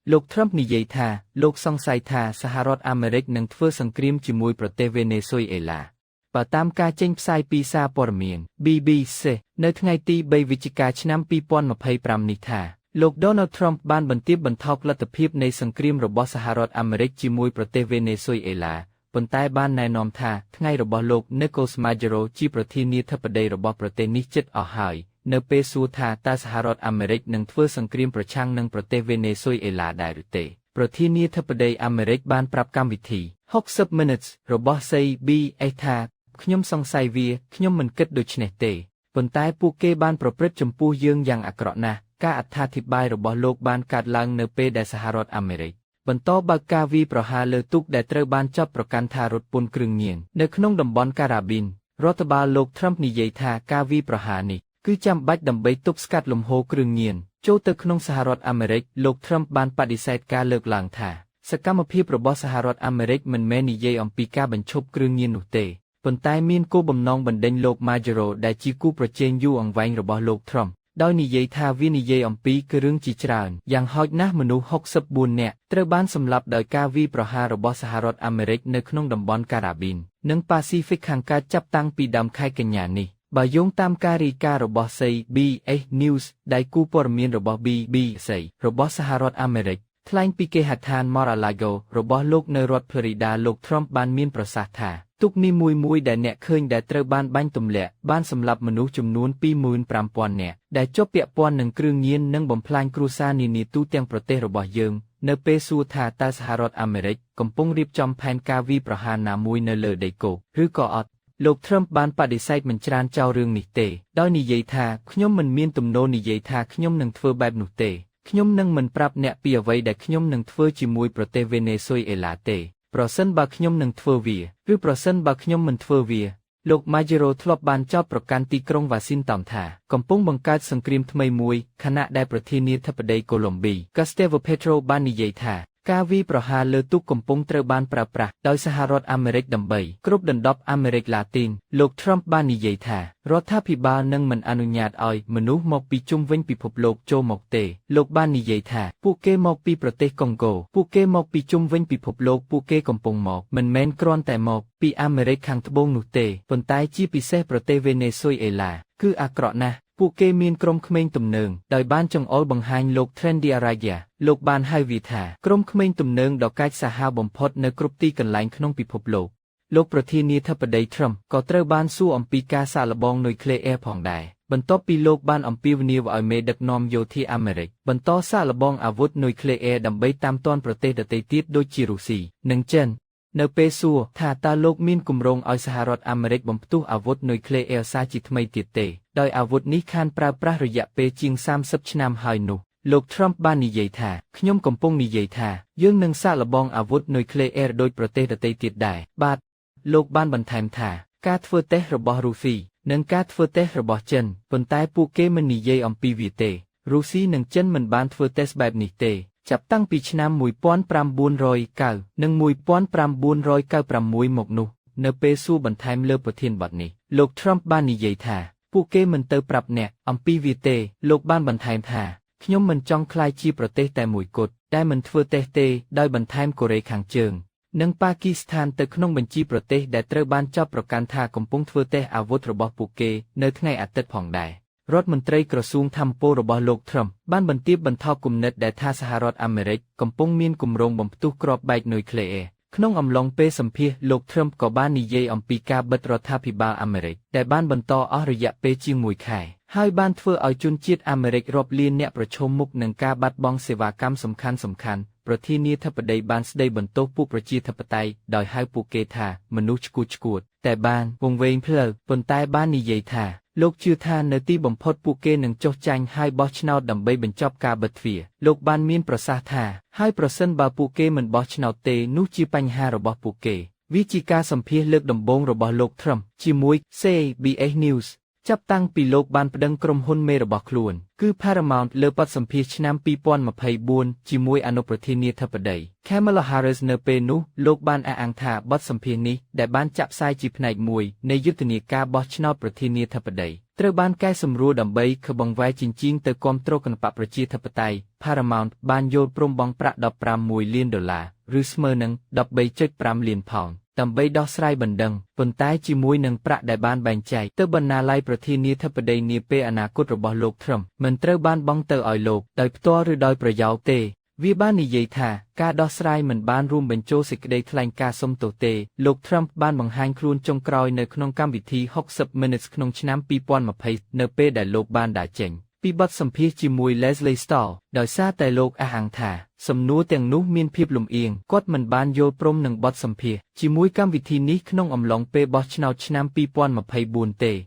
លោក Trump និយាយថាលោកសង្ស័យថាសហរដ្ឋអាមេរិកនឹងធ្វើសង្គ្រាមជាមួយប្រទេសវេណេស៊ុយអេឡាបើតាមការចេញផ្សាយពីសារព័ត៌មាន BBC នៅថ្ងៃទី3វិច្ឆិកាឆ្នាំ2025នេះថាលោក Donald Trump បានបន្ទាបបន្ថោកលទ្ធភាពនៃសង្គ្រាមរបស់សហរដ្ឋអាមេរិកជាមួយប្រទេសវេណេស៊ុយអេឡាប៉ុន្តែបានណែនាំថាថ្ងៃរបស់លោក Nicolas Maduro ជាប្រធានាធិបតីរបស់ប្រទេសនេះជិតអស់ហើយនៅពេលសួរថាតើសហរដ្ឋអាមេរិកនឹងធ្វើសង្គ្រាមប្រឆាំងនឹងប្រទេសវេណេស៊ុយអេឡាដែរឬទេប្រធានាធិបតីអាមេរិកបានប្រាប់កម្មវិធី60 Minutes របស់ CBS ថាខ្ញុំសង្ស័យវាខ្ញុំមិនគិតដូច្នេះទេប៉ុន្តែពួកគេបានប្រព្រឹត្តចំពោះយើងយ៉ាងអាក្រក់ណាស់ការអត្ថាធិប្បាយរបស់លោកបានកើតឡើងនៅពេលដែលសហរដ្ឋអាមេរិកបន្តបើកការវាយប្រហារលើទូកដែលត្រូវបានចោទប្រកាន់ថារត់ពន្ធគ្រឿងញៀននៅក្នុងតំបន់ការ៉ាប៊ីនរដ្ឋបាលលោក Trump និយាយថាការវាយប្រហារនេះគឺចាំបាច់ដើម្បីទប់ស្កាត់លំហូរគ្រឿងញៀនចូលទៅក្នុងសហរដ្ឋអាមេរិកលោក Trump បានបដិសេធការលើកឡើងថាសកម្មភាពរបស់សហរដ្ឋអាមេរិកមិនមែននិយាយអំពីការបញ្ឈប់គ្រឿងញៀននោះទេប៉ុន្តែមានគោលបំណងបណ្ដេញលោក Maduro ដែលជាគូប្រជែងយូរអង្វែងរបស់លោក Trump ដោយនិយាយថាវានិយាយអំពីគឺរឿងជាច្រើនយ៉ាងហោចណាស់មនុស្ស64នាក់ត្រូវបានសម្លាប់ដោយការវាយប្រហាររបស់សហរដ្ឋអាមេរិកនៅក្នុងតំបន់ការ៉ាប៊ីននិងប៉ាស៊ីហ្វិកខាងកើតចាប់តាំងពីដើមខែកញ្ញានេះបើយោងតាមការរាយការណ៍របស់ CBS News ដៃគូព័ត៌មានរបស់ BBC របស់សហរដ្ឋអាមេរិកថ្លែងពីគេហដ្ឋាន Mar-a-Lago របស់លោកនៅរដ្ឋ Florida លោក Trump បានមានប្រសាសន៍ថាទូកនេះមួយមួយដែលអ្នកឃើញដែលត្រូវបានបាញ់ទម្លាក់បានសម្លាប់មនុស្សចំនួន25,000នាក់ដែលជាប់ពាក់ព័ន្ធនឹងគ្រឿងញៀននិងបំផ្លាញគ្រួសារនានាទូទាំងប្រទេសរបស់យើងនៅពេលសួរថាតើសហរដ្ឋអាមេរិកកំពុងរៀបចំផែនការវាយប្រហារណាមួយនៅលើដីគោកឬក៏អត់លោក Trump បានបដិសេធមិនច្រានចោលរឿងនេះទេដោយនិយាយថាខ្ញុំមិនមានទំនោរនិយាយថាខ្ញុំនឹងធ្វើបែបនោះទេខ្ញុំនឹងមិនប្រាប់អ្នកពីអ្វីដែលខ្ញុំនឹងធ្វើជាមួយប្រទេសវេណេស៊ុយអេឡាទេប្រសិនបើខ្ញុំនឹងធ្វើវាឬប្រសិនបើខ្ញុំមិនធ្វើវាលោក Maduro ធ្លាប់បានចោទប្រកាន់ទីក្រុងវ៉ាស៊ីនតោនថាកំពុងបង្កើតសង្គ្រាមថ្មីមួយខណៈដែលប្រធានាធិបតីកូឡុំប៊ី Gustavo Petro បាននិយាយថាការវាយប្រហារលើទូកកំពុងត្រូវបានប្រើប្រាស់ដោយសហរដ្ឋអាមេរិកដើម្បីគ្រប់ដណ្ដប់អាមេរិកឡាទីនលោក Trump បាននិយាយថារដ្ឋាភិបាលនឹងមិនអនុញ្ញាតឲ្យមនុស្សមកពីជុំវិញពិភពលោកចូលមកទេលោកបាននិយាយថាពួកគេមកពីប្រទេសកុងហ្គោពួកគេមកពីជុំវិញពិភពលោកពួកគេកំពុងមកមិនមែនគ្រាន់តែមកពីអាមេរិកខាងត្បូងនោះទេប៉ុន្តែជាពិសេសប្រទេសវេណេស៊ុយអេឡាគឺអាក្រក់ណាស់ពួកគេមានក្រុមក្មេងទំនើងដោយបានចង្អុលបង្ហាញលោក Trendy Araya លោកបានហៅវាថាក្រុមក្មេងទំនើងដ៏កាចសាហាវបំផុតនៅគ្រប់ទីកន្លែងក្នុងពិភពលោកលោកប្រធានាធិបតី Trump ក៏ត្រូវបានសួរអំពីការសាកល្បងនុយក្លេអ៊ែរផងដែរបន្ទាប់ពីលោកបានអំពាវនាវឲ្យមេដឹកនាំយោធាអាមេរិកបន្តសាកល្បងអាវុធនុយក្លេអ៊ែរដើម្បីតាមទាន់ប្រទេសដទៃទៀតដូចជារុស្ស៊ីនិងចិននៅពេលសួរថាតើលោកមានគម្រោងឲ្យសហរដ្ឋអាមេរិកបំផ្ទុះអាវុធនុយក្លេអ៊ែរសាជាថ្មីទៀតទេដោយអាវុធនេះខានប្រើប្រាស់រយៈពេលជាង30ឆ្នាំហើយនោះលោក Trump បាននិយាយថាខ្ញុំកំពុងនិយាយថាយើងនឹងសាកល្បងអាវុធនុយក្លេអ៊ែរដូចប្រទេសដទៃទៀតដែរបាទលោកបានបន្ថែមថាការធ្វើតេស្តរបស់រុស្ស៊ីនិងការធ្វើតេស្តរបស់ចិនប៉ុន្តែពួកគេមិននិយាយអំពីវាទេរុស្ស៊ីនិងចិនមិនបានធ្វើតេស្តបែបនេះទេចាប់តាំងពីឆ្នាំ1909និង1996មកនោះនៅពេលសួរបន្ថែមលើប្រធានបទនេះលោក Trump បាននិយាយថាពួកគេមិនទៅប្រាប់អ្នកអំពីវាទេលោកបានបន្ថែមថាខ្ញុំមិនចង់ក្លាយជាប្រទេសតែមួយគត់ដែលមិនធ្វើតេស្តទេដោយបន្ថែមកូរ៉េខាងជើងនិងប៉ាគីស្ថានទៅក្នុងបញ្ជីប្រទេសដែលត្រូវបានចោទប្រកាន់ថាកំពុងធ្វើតេស្តអាវុធរបស់ពួកគេនៅថ្ងៃអាទិត្យផងដែររដ្ឋមន្ត្រីក្រសួងធម្មពលរបស់លោក Trump បានបន្ទាបបន្ថោកគំនិតដែលថាសហរដ្ឋអាមេរិកកំពុងមានគម្រោងបំផ្ទុះគ្រាប់បែកនុយក្លេអ៊ែរក្នុងអំឡុងពេលសម្ភាសលោក Trump ក៏បាននិយាយអំពីការបិទរដ្ឋាភិបាលអាមេរិកដែលបានបន្តអស់រយៈពេលជាងមួយខែហើយបានធ្វើឲ្យជនជាតិអាមេរិករាប់លានអ្នកប្រឈមមុខនឹងការបាត់បង់សេវាកម្មសំខាន់សំខាន់ប្រធានាធិបតីបានស្ដីបន្ទោសពួកប្រជាធិបតេយ្យដោយហៅពួកគេថាមនុស្សឆ្កួតឆ្កួតតែបានវង្វេងផ្លូវប៉ុន្តែបាននិយាយថាលោកជឿថានៅទីបំផុតពួកគេនឹងចុះចាញ់ហើយបោះឆ្នោតដើម្បីបញ្ចប់ការបិទទ្វារលោកបានមានប្រសាសន៍ថាហើយប្រសិនបើពួកគេមិនបោះឆ្នោតទេនោះជាបញ្ហារបស់ពួកគេវាជាការសម្ភាសលើកដំបូងរបស់លោក Trump ជាមួយ CBS News។ ចាប់តាំងពីលោកបានប្តឹងក្រុមហ៊ុនមេរបស់ខ្លួនគឺ Paramount លើបទសម្ភាសន៍ឆ្នាំ2024ជាមួយអនុប្រធានាធិបតី Kamala Harris នៅពេលនោះលោកបានអះអាងថាបទសម្ភាសន៍នេះដែលបានចាក់ផ្សាយជាផ្នែកមួយនៃយុទ្ធនាការបោះឆ្នោតប្រធានាធិបតីត្រូវបានកែសម្រួលដើម្បីខបង្វែរជញ្ជីងទៅគាំទ្រគណបក្សប្រជាធិបតេយ្យ Paramount បានយល់ព្រមបង់ប្រាក់15លានដុល្លារឬស្មើនឹង13.5លានផោនដើម្បីដោះស្រាយបណ្ដឹងប៉ុន្តែជាមួយនឹងប្រាក់ដែលបានបែងចែកទៅបណ្ណាល័យប្រធានាធិបតីនាពេលអនាគតរបស់លោក Trump មិនត្រូវបានបង់ទៅឲ្យលោកដោយផ្ទាល់ឬដោយប្រយោលទេវាបាននិយាយថាការដោះស្រាយមិនបានរួមបញ្ចូលសេចក្តីថ្លែងការណ៍សុំទោសទេលោក Trump បានបង្ហាញខ្លួនចុងក្រោយនៅក្នុងកម្មវិធី60 Minutes ក្នុងឆ្នាំ2020នៅពេលដែលលោកបានដើរចេញពីបទសម្ភាសន៍ជាមួយ Lesley Stahl ដោយសារតែលោកអះអាងថាសំណួរទាំងនោះមានភាពលំអៀងគាត់មិនបានយល់ព្រមនឹងបទសម្ភាសន៍ជាមួយកម្មវិធីនេះក្នុងអំឡុងពេលបោះឆ្នោតឆ្នាំ2024ទេ។